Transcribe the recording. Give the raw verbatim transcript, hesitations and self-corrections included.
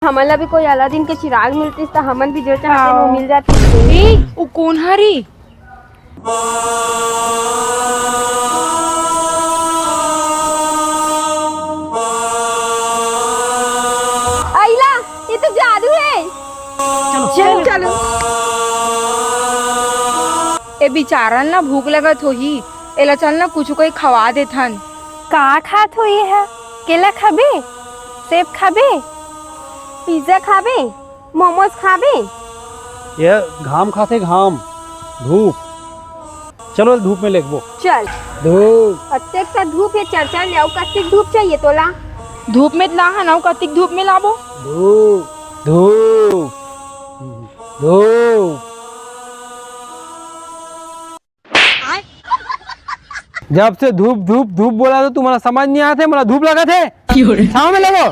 हमन ला भी कोई अलादीन के चिराग मिलतिस त हमन भी जो चाहते वो मिल जातिस। ए, वो कोन हरी? अइला, ये तो जादू है। चलो, चलो। ए बिचारन ला भूख लगत होही, एला चल ना कुछु कोई खवा देथन। का खात होही है? केला खाबे? सेब खाबे? पिज्जा खाबे? मोमोज खाबे? ये घाम खाथे, घाम, धूप। चलो, धूप में लेगबो। चल। धूप। अतेक त धूप हे, चल चल ले, अउ कतिक धूप चाहिए तोला? धूप में ला हन, अउ कतिक धूप में लाबो? धूप, धूप, धूप। जब से धूप, धूप, धूप बोला तो तुम्हारा समझ नहीं आते, मोला धूप लगा थे। छाँव में लेगो।